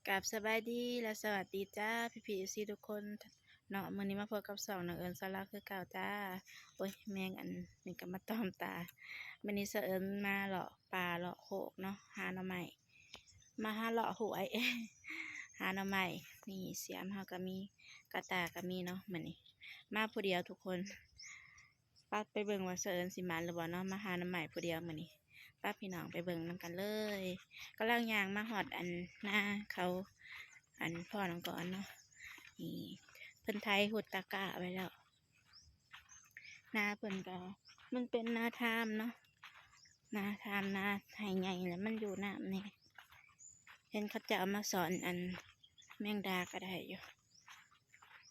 ກາບສະບາຍດີ ແລະ ສະຫວັດດີຈ້າ ພີ່ໆ ເອັຟຊີ ທຸກຄົນເນາະ. ມື້ນີ້ມາພົບກັບຊ່ອງນ້ອງເອີນສາລາວຄືເກົ່າຈ້າ. ໂອ້ຍ ແມງອັນນີ້ກໍມາຕອມຕາ. ມື້ນີ້ສາວເອີນມາເລາະປ່າເລາະໂຄກເນາະ ຫາໜໍ່ໄມ້ ມາຫາເລາະຫ້ວຍ ຫາໜໍ່ໄມ້. ນີ້ສຽມເຮົາກໍມີ ກະຕ່າກໍມີເນາະ. ມື້ນີ້ມາຜູ້ດຽວທຸກຄົນ. ປະ ໄປເບິ່ງວ່າສາວເອີນຊິໝານຫຼືບໍ່ເນາະ ມາຫາໜໍ່ໄມ້ຜູ້ດຽວມື້ນີ້. ປະ ພີ່ນ້ອງໄປເບິ່ງນຳກັນເລີຍ. ກຳລັງຍ່າງມາຮອດອັນນາເຂົາ ອັນພໍ່ນ້ອງກອນເນາະ. ນີ້ເພິ່ນໄຖຮຸດຕະກະໄວ້ແລ້ວ. ນາເພິ່ນກໍ ມັນເປັນນາທາມເນາະ ນາທາມ ນາໄຮ່ໃຫຍ່ ແລ້ວມັນຢູ່ນ້ຳແດ່. ເຫັນເຂົາເຈົ້າເອົາມາສອນອັນແມງດາກໍໄດ້ຢູ່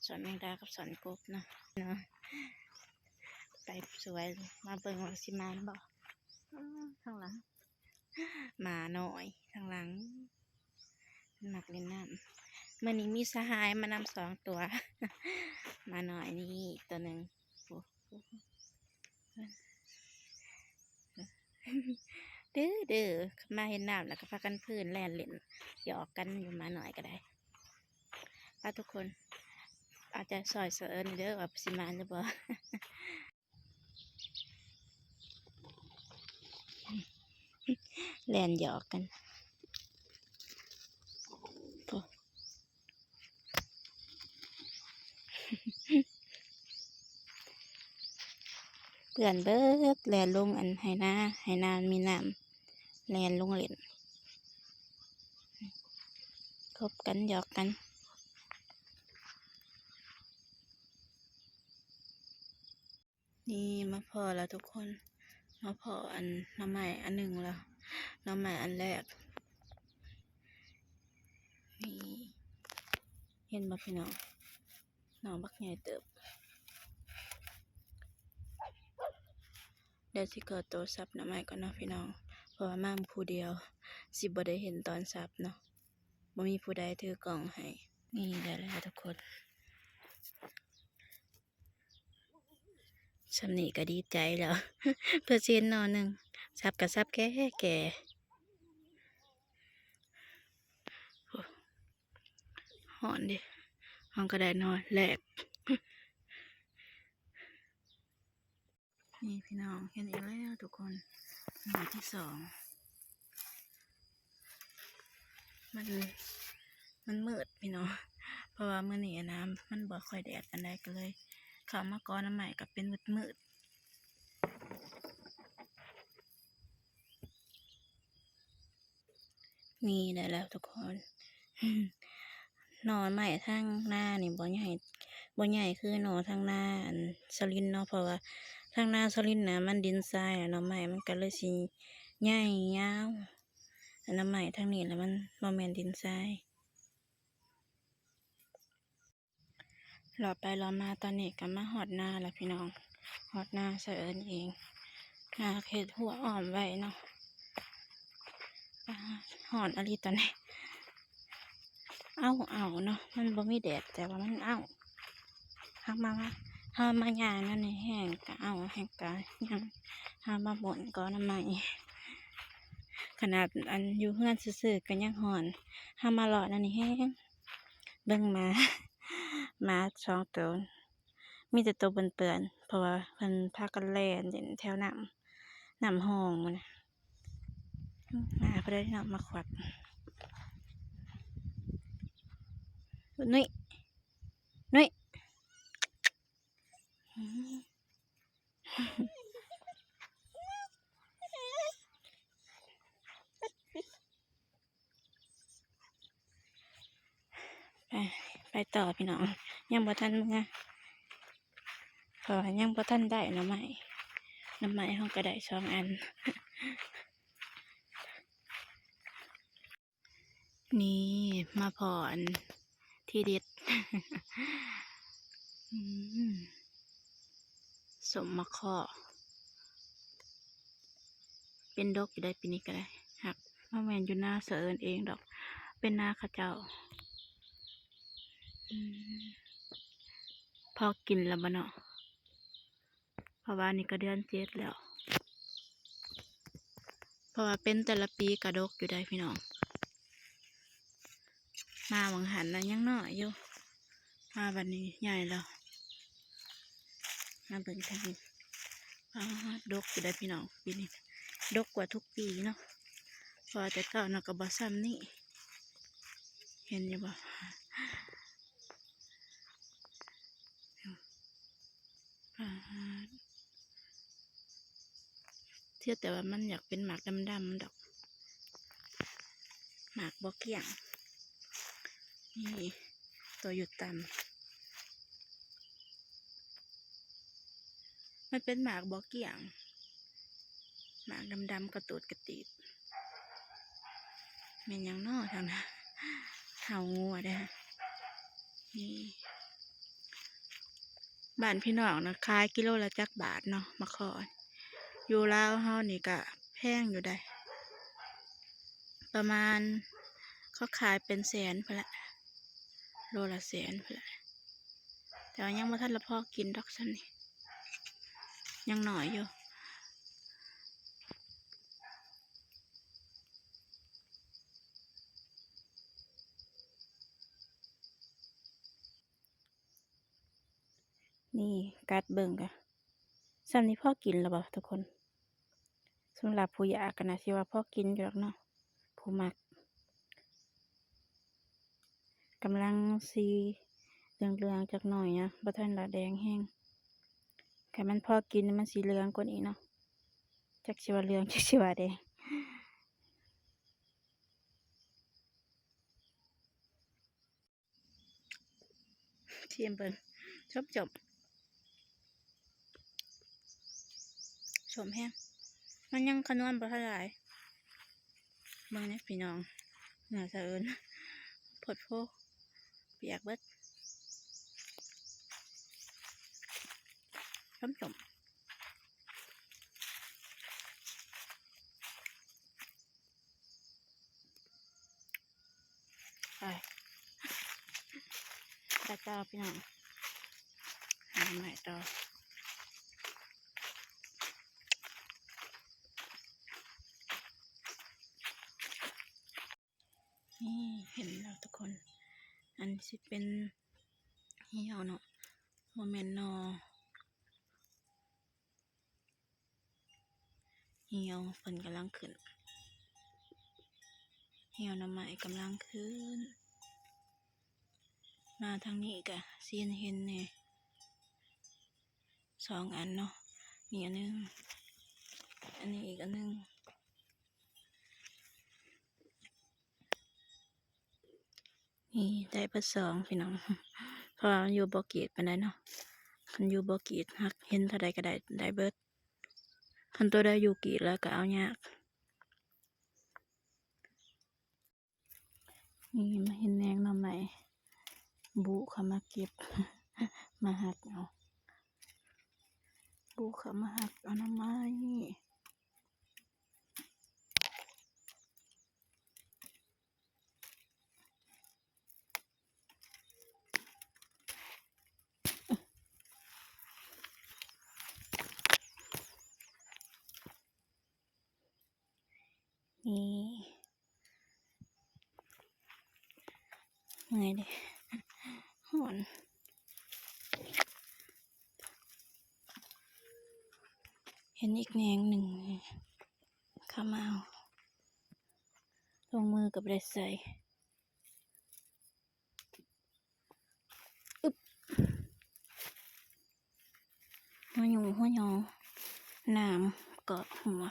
ສອນແມງດາກັບສອນກົບເນາະ ເນາະ. ໄປສວຍ ມາເບິ່ງວ່າຊິໝານບໍ່. ອື ທາງຫຼັງ ໝານ້ອຍທາງຫຼັງ ມັກຫຼິ້ນນ້ຳ. ມື້ນີ້ມີສະຫາຍມານຳສອງຕົວ ໝານ້ອຍນີ້ຕົວໜຶ່ງ ໂອ້ ດື້ໆ ມາເຫັນນ້ຳແລ້ວກໍພາກັນພື້ນແລ່ນຫຼິ້ນຫຍອກກັນຢູ່ ໝານ້ອຍກໍໄດ້. ປະ ທຸກຄົນ ເອົາໃຈຊ່ອຍສາວເອີນເດີວ່າຊິໝານຫຼືບໍ່. ແລ່ນຫຍອກກັນ ໂອ້ ເປື້ອນເບິດ ແລ່ນລົງອັນໄຮ່ນາ ໄຮ່ນາມີນ້ຳ ແລ່ນລົງຫຼິ້ນ ກົບກັນຫຍອກກັນ. ນີ້ມາພໍ້ແລ້ວທຸກຄົນ ມາພໍ້ອັນໜໍ່ໄມ້ອັນໜຶ່ງແລ້ວ ໜໍ່ໄມ້ອັນແລກ. ນີ້ ເຫັນບໍ່ພີ່ນ້ອງ ໜໍ່ບັກໃຫຍ່ເຕີບ. ດຽວຊິຂໍໂຕສັບໜໍ່ໄມ້ກ່ອນເນາະພີ່ນ້ອງ ເພາະວ່າມາຜູ້ດຽວ ຊິບໍ່ໄດ້ເຫັນຕອນສັບເນາະ ບໍ່ມີຜູ້ໃດຖືກ້ອງໃຫ້. ນີ້ໄດ້ແລ້ວທຸກຄົນ. ສ່ຳນີ້ກໍດີໃຈແລ້ວ ເພື່ອຊິເຫັນໜໍ່ໜຶ່ງ ສັບກໍສັບແກ່ໆ. ໂອ້ ຮ້ອນເດ້ ເຮົາກໍໄດ້ໜໍ່ແລກ. ນີ້ພີ່ນ້ອງ ເຫັນອີກແລ້ວທຸກຄົນ ໜໍ່ທີສອງ. ມັນ ມັນມືດພີ່ນ້ອງ ເພາະວ່າມື້ນີ້ນະ ມັນບໍ່ຄ່ອຍແດດປານໃດ ກໍເລີຍເຂົ້າມາກໍໜໍ່ໄມ້ກໍເປັນມືດໆ. ນີ້ໄດ້ແລ້ວທຸກຄົນ ໜໍ່ໄມ້ທາງນານີ້ບໍ່ໃຫຍ່ ບໍ່ໃຫຍ່ຄືໜໍ່ທາງນາອັນສະລິນເນາະ ເພາະວ່າທາງນາສະລິນນະມັນດິນຊາຍ ໜໍ່ໄມ້ມັນກໍເລີຍຊິໃຫຍ່ຍາວ. ອັນໜໍ່ໄມ້ທາງນີ້ລະມັນບໍ່ແມ່ນດິນຊາຍ. ເລາະໄປເລາະມາ ຕອນນີ້ກໍມາຮອດນາແລ້ວພີ່ນ້ອງ ຮອດນາສາວເອີນເອງ ນາເຮັດຮົ້ວອ້ອມໄວ້ເນາະ. ອາ ຮ້ອນອີ່ຫຼີຕອນນີ້ ເອົ້າໆ ເນາະ ມັນບໍ່ມີແດດ ແຕ່ວ່າມັນເອົ້າ. ເຮົາມາ ເຮົາມາຍ່າງນຳນີ້ແຮງກະເອົ້າ ແຮງກະຫຍັງ ເຮົາມາບ່ອນກໍໜໍ່ໄມ້ ຂະໜາດອັນຢູ່ເຮືອນຊື່ໆ ກໍຍັງຮ້ອນ ເຮົາມາເລາະນຳນີ້ແຮງ. ເບິ່ງໝາ ໝາສອງໂຕ ມີແຕ່ໂຕເປື້ອນໆ ເພາະວ່າເພິ່ນພາກັນແລ່ນຫຼິ້ນແຖວນ້ຳ ນ້ຳຫ້ອງໝູ່ນະ. ໝາຜູ້ໃດເນາະມາຂວັດ ນຸ້ຍ ນຸ້ຍ. ໄປ ໄປຕໍ່ພີ່ນ້ອງ ຍັງບໍ່ທັນເມືອ ເພາະວ່າຍັງບໍ່ທັນໄດ້ໜໍ່ໄມ້ ໜໍ່ໄມ້ເຮົາກໍໄດ້ສອງອັນ. ນີ້ມາພໍ້ອັນທີເດັດ ອືມ ສົ້ມໝາກເຄາະ ເປັນດົກຢູ່ໄດ໋ປີນີ້ກໍໄດ້ ຫາກບໍ່ແມ່ນຢູ່ນາສາວເອີນເອງດອກ ເປັນນາເຂົາເຈົ້າ. ອືມ ພໍກິນແລ້ວບໍ່ເນາະ? ເພາະວ່ານີ້ກໍເດືອນເຈັດແລ້ວ ເພາະວ່າເປັນແຕ່ລະປີກະດົກຢູ່ໄດ໋ພີ່ນ້ອງ. ມາຫວ່າງຫັ້ນນະຍັງນ້ອຍຢູ່ ມາບັດນີ້ໃຫຍ່ແລ້ວ. ມາເບິ່ງທາງນີ້ ປາດ ດົກຢູ່ເດ້ພີ່ນ້ອງ ປີນີ້ດົກກວ່າທຸກປີເນາະ ເພາະວ່າແຕ່ເກົ່ານະກໍບໍ່ຊ່ຳນີ້ ເຫັນຢູ່ບໍ່? ປາດ ເທື່ອແຕ່ວ່າມັນຢາກເປັນໝາກດຳໆດອກ ໝາກບໍ່ກ້ຽງ. ນີ້ ໂຕຢູ່ຕ່ຳ ມັນເປັນໝາກບໍ່ກ້ຽງ ໝາກດຳໆ ກະຕູດກະຕີດ. ແມ່ນຫຍັງນໍທາງນັ້ນ? ເຫົ່າງົວເດ້. ນີ້ ບ້ານພີ່ນ້ອງນະຂາຍກິໂລລະຈັກບາດເນາະ ໝາກຂໍ? ຢູ່ລາວເຮົານີ້ກະແພງຢູ່ໃດ໋ ປະມານ ເຂົາຂາຍເປັນແສນພຸ້ນລະ ໂລລະແສນພຸ້ນລະ ແຕ່ວ່າຍັງບໍ່ທັນລະພໍກິນດອກຊ່ຳນີ້ ຍັງນ້ອຍຢູ່. ນີ້ກັດເບິ່ງກະ ຊ່ຳນີ້ພໍກິນລະບໍ່ທຸກຄົນ? ສຳລັບຜູ້ຢາກກະໜ້າຊິວ່າພໍກິນຢູ່ດອກເນາະ ຜູ້ມັກ. ກຳລັງສີເຫຼືອງໆຈັກໜ້ອຍນະ ບໍ່ທັນລະແດງແຮງ. ຄັນມັນພໍກິນມັນຊິເຫຼືອງກວ່ານີ້ເນາະ ຈັກຊິວ່າເຫຼືອງ ຈັກຊິວ່າແດງ. ຊີມເບິ່ງ ສົ້ມໆ ສົ້ມແຮງ ມັນຍັງຂະນວນບໍ່ທັນຫຼາຍ. ເບິ່ງແດ່ພີ່ນ້ອງ ໜ້າສະເອີນໂພດໂພ ປຽກເບິດ ສົ້ມໆ. ໄປ ໄປຕໍ່ພີ່ນ້ອງ ຫາໃໝ່ຕໍ່. ນີ້ເຫັນແລ້ວທຸກຄົນ ອັນຊິເປັນຮຽວເນາະ ບໍ່ແມ່ນໜໍ່. ຮຽວເພິ່ນກຳລັງຂຶ້ນ ຮຽວໜໍ່ໄມ້ກຳລັງຂຶ້ນ. ມາທາງນີ້ກະຊິເຫັນແດ່ ສອງອັນເນາະ ນີ້ອັນໜຶ່ງ ອັນນີ້ອີກອັນໜຶ່ງ. ນີ້ໄດ້ເບິດສອງພີ່ນ້ອງ ເພາະວ່າມັນຢູ່ບໍ່ກີດປານໃດເນາະ. ຄັນຢູ່ບໍ່ກີດຫາກເຫັນເທົ່າໃດກະໄດ້ ໄດ້ເບິດ. ຄັນໂຕໃດຢູ່ກີດແລ້ວກະເອົາຍາກ. ນີ້ມາເຫັນແນງໜໍ່ໄມ້ ບຸເຂົ້າມາເກັບ ມາຫັກເອົາ ບຸເຂົ້າມາຫັກເອົາໜໍ່ໄມ້. ນີ້ ເມື່ອຍເດ້ ຮ້ອນ. ເຫັນອີກແນງໜຶ່ງ ເຂົ້າມາເອົາ ລົງມືກໍບໍ່ໄດ້ໃສ່. ອຶບ ຫົວຫຍຸ້ງຫົວຫຍໍ້ ນ້ຳເກາະຫົວ.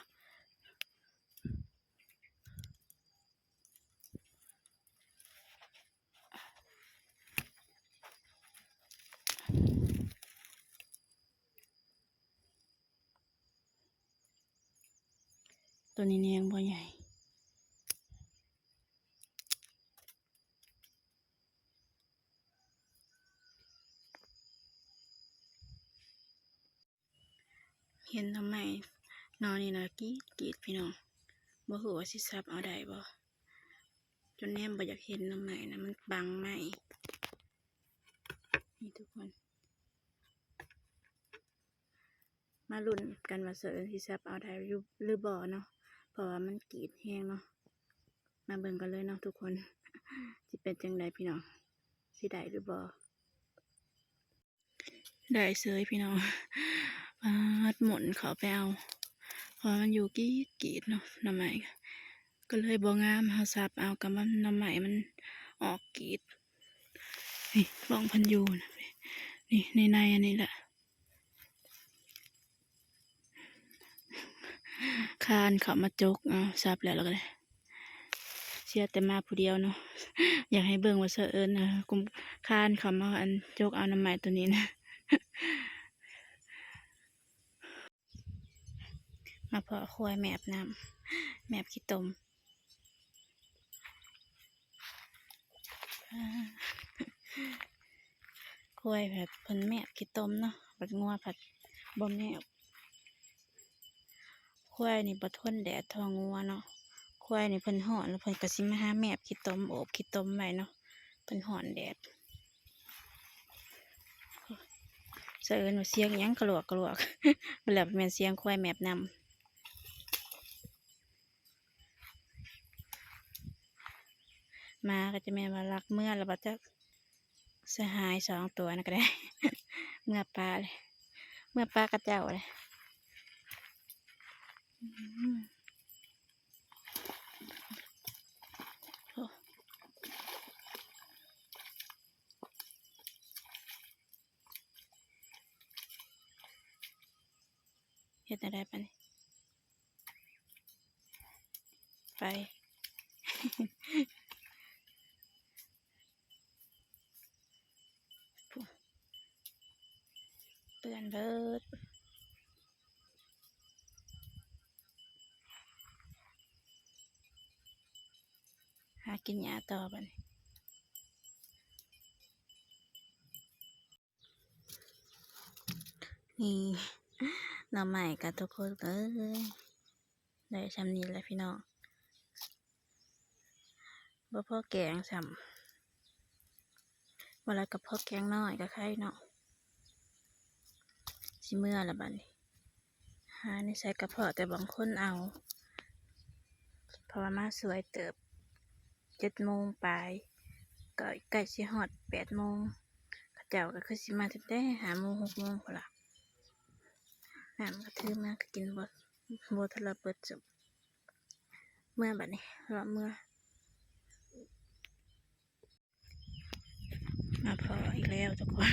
ໂຕນີ້ແນງບໍ່ໃຫຍ່. ເຫັນໜໍ່ໄມ້ໜໍ່ນີ້ນະ ກີດໆ ພີ່ນ້ອງ ບໍ່ຮູ້ວ່າຊິສັບເອົາໄດ້ບໍ່ ຈົນແນມບໍ່ຢາກເຫັນໜໍ່ໄມ້ນະ ມັນບັງໄມ້. ນີ້ທຸກຄົນ ມາລຸ້ນກັນວ່າສະເອີນຊິສັບເອົາໄດ້ຢູ່ ຫຼືບໍ່ເນາະ ເພາະວ່າມັນກີດແຮງເນາະ. ມາເບິ່ງກັນເລີຍເນາະທຸກຄົນ ຊິ ປັນຈັ່ງໃດພີ່ນ້ອງ ຊິໄດ້ຫຼືບໍ່? ໄດ້ເສີຍພີ່ນ້ອງ. ປາດ ໝົນເຂົ້າໄປເອົາ ເພາະວ່າມັນຢູ່ກີດໆເນາະ ໜໍ່ໄມ້ ກໍເລີຍບໍ່ງາມ. ເຮົາສັບເອົາກັບມັນ ໜໍ່ໄມ້ມັນອອກກີດ. ນີ້ ລອງເພິ່ນຢູ່ນະ ນີ້ ໃນໆ ອັນນີ້ແຫຼະ. ຄານເຂົ້າມາຈົກເອົາ ສັບແລ້ວ ແລ້ວກໍໄດ້ ເສຍແຕ່ມາຜູ້ດຽວເນາະ. ຢາກໃຫ້ເບິ່ງວ່າສະເອີນນະ ກຸມ ຄານເຂົ້າມາ ອັນ ຈົກເອົາໜໍ່ໄມ້ໂຕນີ້ນະ. ມາເພາະຄວາຍແມບນ້ຳ ແມບຂີ້ຕົມ. ຄວາຍແບບເພິ່ນແມບຂີ້ຕົມເນາະ ບັດງົວພັດບໍ່ແມບ. ຄວາຍນີ້ບໍ່ທົນແດດເທົ່າງົວເນາະ. ຄວາຍນີ້ເພິ່ນຮ້ອນແລ້ວເພິ່ນກໍຊິມາຫາແມບຂີ້ຕົມ ໂອບຂີ້ຕົມໄວ້ເນາະ ເພິ່ນຮ້ອນແດດ. ສະເອີນວ່າສຽງຫຍັງກະຫຼວກກະຫຼວກ ບໍ່ແລ້ວແມ່ນສຽງຄວາຍແມບນ້ຳ. ໝາກໍຈະແມ່ນວ່າລັກເມືອແລ້ວບໍ່ຈັກ ສະຫາຍສອງຕົວນັ້ນກໍໄດ້ ເມືອປ່າເລີຍ ເມືອປ່າຂະເຈົ້າເລີຍ. ອືມ ໂອ້ ເຮັດແນວໃດປານນີ້? ໄປ ເປື້ອນເບີດ ຫາກິນຫຍ້າຕໍ່ບັດນີ້. ນີ້ ໜໍ່ໄມ້ກະທຸກຄົນເອີຍ ໄດ້ຊ່ຳນີ້ແຫຼະພີ່ນ້ອງ ບໍ່ພໍແກງຊ້ຳ ບໍ່ແລ້ວກໍພໍແກງນ້ອຍກໍໄຄເນາະ. ຊິເມືອລະບັດນີ້ ຫາແນວໃສ່ກະເພາະ ແຕ່ບາງຄົນເອົາ ເພາະວ່າມາສວຍເຕີບ ເຈັດໂມງປາຍ ກໍໃກ້ຊິຮອດແປດໂມງ ເຂົາເຈົ້າກໍຄືຊິມາຕັ້ງແຕ່ຫ້າໂມງ ຫົກໂມງພຸ້ນລະ. ນ້ຳກໍຖືມາກໍກິນບໍ່ ບໍ່ທັນລະເບິດຈຸ. ເມືອບັດນີ້ ເລາະເມືອ. ມາພໍ້ອີກແລ້ວທຸກຄົນ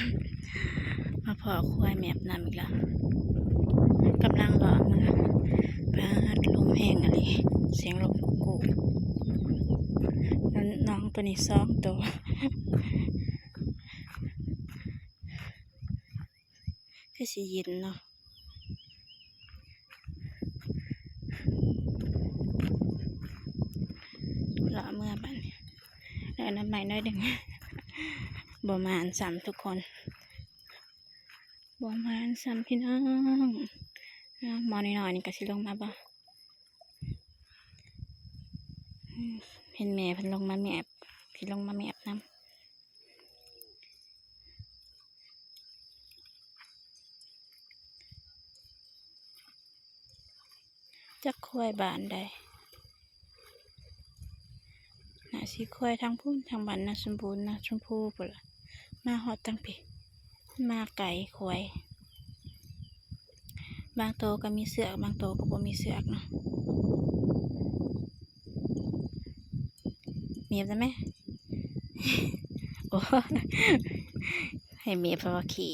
ມາພໍ້ຄວາຍແມບນ້ຳອີກແລ້ວ ກຳລັງເລາະເມືອ. ປາດ ລົມແຮງອີ່ຫຼີ ສຽງລົມກຸກກຸ ນ້ອງ ນ້ອງໂຕນີ້ສອງໂຕ ຄືຊິເຢັນເນາະ. ເລາະເມືອບາດນີ້ ເອີ ນ້ຳໃໝ່ໜ້ອຍໜຶ່ງ ບໍ່ໝານຊ້ຳທຸກຄົນ ບໍ່ໝານຊ້ຳພີ່ນ້ອງ. ເອົາ ໝໍ້ນ້ອຍໆນີ້ກໍຊິລົງມາບໍ່? ເຫັນແມ່ເພິ່ນລົງມາແມບ ຊິລົງມາແມບນຳ. ຈັກຄວາຍບ້ານໃດ ໜ້າຊິຄວາຍທາງພຸ້ນ ທາງບ້ານນາສົມບູນ ນາຊົມພູພຸ້ນລະ ມາຮອດທາງພີ້ ມາໄກຄວາຍ ບາງໂຕກໍມີເຊືອກ ບາງໂຕກໍບໍ່ມີເຊືອກເນາະ. ແມບໄດ້ໄໝ? ໂອ້ ໃຫ້ແມບ ເພາະວ່າຂີ້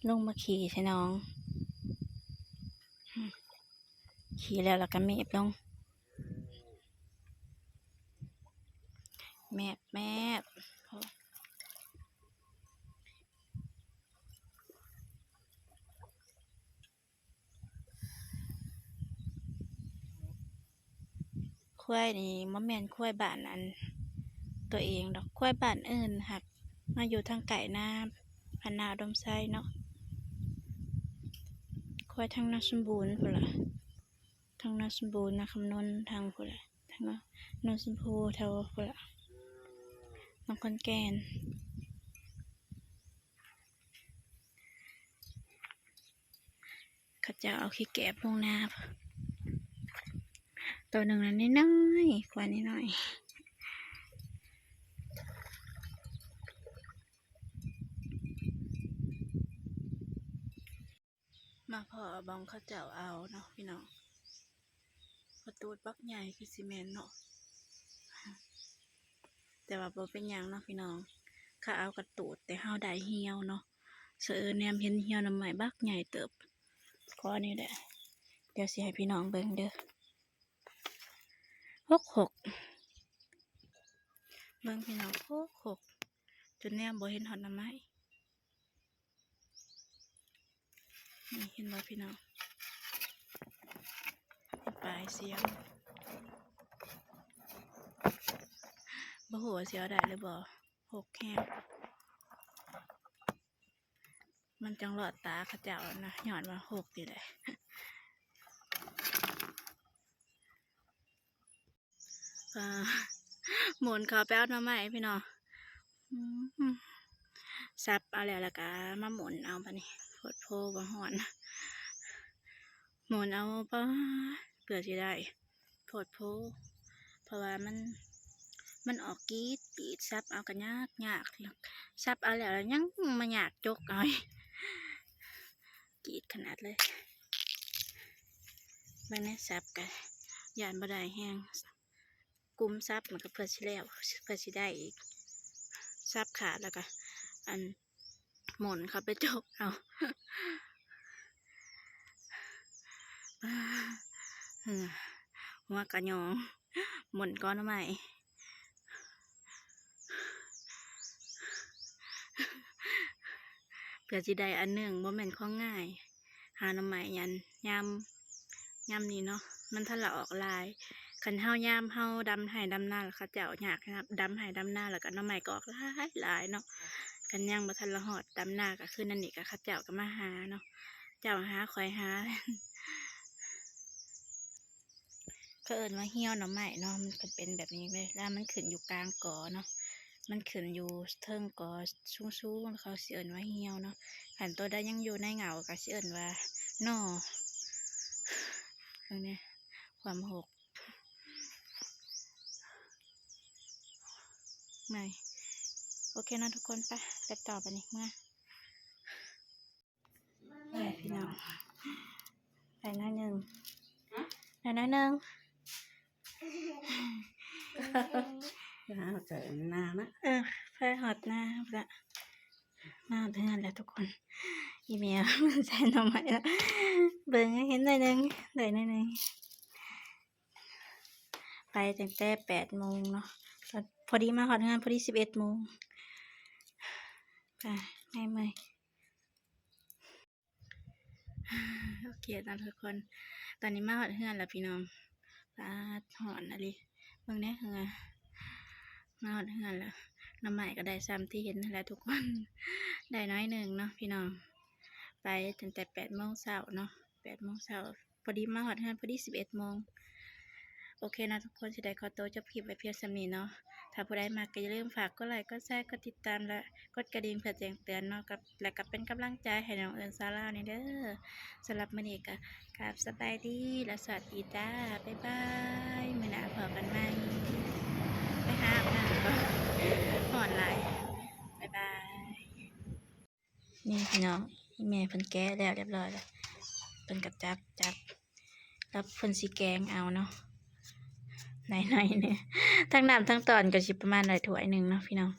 ລົງມາຂີ້ໃສ່ໜອງ ອືມ ຂີ້ແລ້ວ ແລ້ວກໍແມບລົງ ແມບ ແມບ. ຄວາຍນີ້ບໍ່ແມ່ນຄວາຍບ້ານອັນຕົວເອງດອກ ຄວາຍບ້ານອື່ນຫາກມາຢູ່ທາງໃກ້ນາ ບ້ານນາອຸດົມໄຊເນາະ ຄວາຍທາງນາສົມບູນພຸ້ນລະ ທາງນາສົມບູນ ນາຄຳນົນ ທາງພຸ້ນລະ ທາງໂນນຊົມພູ ແຖວພຸ້ນລະ ນາຄອນແກ່ນ. ເຂົາເຈົ້າເອົາຂີ້ແກບລົງນາ ໂຕໜຶ່ງນັ້ນນ້ອຍໆ ຂວານ້ອຍໆ ມາພໍ້ບ່ອນເຂົາເຈົ້າເອົາເນາະພີ່ນ້ອງ ກະຕູດບັກໃຫຍ່ຄືຊິແມ່ນເນາະ ແຕ່ວ່າບໍ່ເປັນຫຍັງເນາະພີ່ນ້ອງ ເຂົາເອົາກະຕູດ ແຕ່ເຮົາໄດ້ຮຽວເນາະ ສະເອີນແນມເຫັນຮຽວໜໍ່ໄມ້ບັກໃຫຍ່ເຕີບ ຂໍນີ້ແຫຼະ ດຽວຊິໃຫ້ພີ່ນ້ອງເບິ່ງເດີ ຫົກຫົກ ເບິ່ງພີ່ນ້ອງ ຫົກຫົກ ຈົນແນມບໍ່ເຫັນຮອດໜໍ່ໄມ້ ນີ້ເຫັນບໍ່ພີ່ນ້ອງ ປາຍສຽວ ບໍ່ຮູ້ວ່າຊິເອົາໄດ້ຫຼືບໍ່ ຫົກແຮງ ມັນຈັ່ງລອດຕາເຂົາເຈົ້ານະ ຍ້ອນວ່າຫົກນີ້ແຫຼະ ອ່າ ໝູນເຂົ້າໄປເອົາໜໍ່ໄມ້ພີ່ນ້ອງ ອືມ ສັບເອົາແລ້ວ ແລ້ວກະມາໝູນເອົາບາດນີ້ ໂພດໂພ ບໍ່ຮ້ອນ ໝູນເອົາ ປາ ເພື່ອຊິໄດ້ ໂພດໂພ ເພາະວ່າມັນ ມັນອອກກີດ ກີດ ສັບເອົາກະຍາກ ຍາກ ສັບເອົາແລ້ວ ແລ້ວຍັງມາຍາກຈົກເອົາ ກີດຂະໜາດເລີຍ ເບິ່ງແນ່ ສັບກະຢ້ານບໍ່ໄດ້ແຮງ ກຸມສັບມັນກະເພື່ອຊິແລ້ວ ເພື່ອຊິໄດ້ອີກ ສັບຂາດແລ້ວກະ ອັນ ໝູນເຂົ້າໄປຈົກເອົາ ຫົວກະຫຍໍ້ ໝູນກໍໜໍ່ໄມ້ ເພື່ອຊິໄດ້ອັນໜຶ່ງ ບໍ່ແມ່ນຂອງງ່າຍ ຫາໜໍ່ໄມ້ ຍາມ ຍາມ ຍາມນີ້ເນາະ ມັນທັນລະອອກຫຼາຍ ຄັນເຮົາ ຍາມເຮົາດຳໄຮ່ດຳນາ ແລ້ວເຂົາເຈົ້າຍາກດຳໄຮ່ດຳນາ ແລ້ວກະໜໍ່ໄມ້ກໍອອກຫຼາຍໆເນາະ ຄັນຍັງບໍ່ທັນລະຮອດດຳນາ ກະຄືນັ້ນນີ້ ກະເຂົາເຈົ້າກະມາຫາເນາະ ເຈົ້າຫາ ຂ້ອຍຫາ ເຂົາເອີ້ນວ່າຮຽວໜໍ່ໄມ້ເນາະ ມັນກະເປັນແບບນີ້ເວີຍ ລະມັນຂຶ້ນຢູ່ກາງກໍເນາະ ມັນຂຶ້ນຢູ່ເທິງກໍສູງໆ ເຂົາຊິເອີ້ນວ່າຮຽວເນາະ ຄັນໂຕໃດຍັງຢູ່ໃນເຫງົ້າກະຊິເອີ້ນວ່າໜໍ່ ເບິ່ງແນ່ ຄວາມຫົກ ເມື່ອຍ ໂອເຄເນາະທຸກຄົນ ໄປ ໄປຕໍ່ບາດນີ້ ເມືອ ໄປພີ່ນ້ອງ ໄປໜ້ອຍໜຶ່ງ ໄປໜ້ອຍໜຶ່ງ ເອົາໃຈໜ້ານະ ເອີ ໄປຮອດໜ້າພຸ້ນລະ ມາຮອດເຮືອນແລ້ວທຸກຄົນ ອີ່ແມ່ໃສ່ໜໍ່ໄມ້ລະ ເບິ່ງໃຫ້ເຫັນໜ້ອຍໜຶ່ງ ໄດ້ໜ້ອຍໜຶ່ງ ໄປຕັ້ງແຕ່ແປດໂມງເນາະ ພໍດີມາຮອດເຮືອນພໍດີສິບເອັດໂມງ ໄປ ເມື່ອຍ ເມື່ອຍ. ໂອເຄເນາະທຸກຄົນ ຕອນນີ້ມາຮອດເຮືອນແລ້ວພີ່ນ້ອງ ປາດ ຮ້ອນອີ່ຫຼີ ເບິ່ງແນ່ເຫື່ອ ມາຮອດເຮືອນແລ້ວ ໜໍ່ໄມ້ກໍໄດ້ຊ່ຳທີ່ເຫັນຫັ້ນແຫຼະທຸກຄົນ ໄດ້ໜ້ອຍໜຶ່ງເນາະພີ່ນ້ອງ ໄປຕັ້ງແຕ່ແປດໂມງເຊົ້າເນາະ ແປດໂມງເຊົ້າ ພໍດີມາຮອດເຮືອນພໍດີສິບເອັດໂມງ ໂອເຄເນາະທຸກຄົນ ຊິໄດ້ຂໍໂຕຈົບຄລິບໄວ້ພຽງສ່ຳນີ້ເນາະ ຖ້າຜູ້ໃດມັກກໍຢ່າລືມຝາກກົດໄລ ກົດແຊ ກົດຕິດຕາມ ແລະ ກົດກະດິ່ງເພື່ອແຈ້ງເຕືອນເນາະ ກັບ ແລະ ກໍເປັນກຳລັງໃຈໃຫ້ນ້ອງເອິນສາວລາວນີ້ເດີ ສຳລັບມື້ນີ້ກໍກາບສະບາຍດີ ແລະ ສະຫວັດດີຈ້າ ບາຍບາຍ ມື້ໜ້າພໍ້ກັນໃໝ່ ໄປຫາອາບນ້ຳກ່ອນ ຮ້ອນຫຼາຍ ບາຍບາຍ. ນີ້ພີ່ນ້ອງ ອີ່ແມ່ເພິ່ນແກະແລ້ວຮຽບຮ້ອຍແລ້ວ ເພິ່ນກໍຈັບ ຈັບ ແລ້ວເພິ່ນຊິແກງເອົາເນາະ ໄດ້ໜ້ອຍໜຶ່ງ ທັງນ້ຳທັງຕອນກໍຊິປະມານໄດ້ຖ້ວຍໜຶ່ງເນາະພີ່ນ້ອງ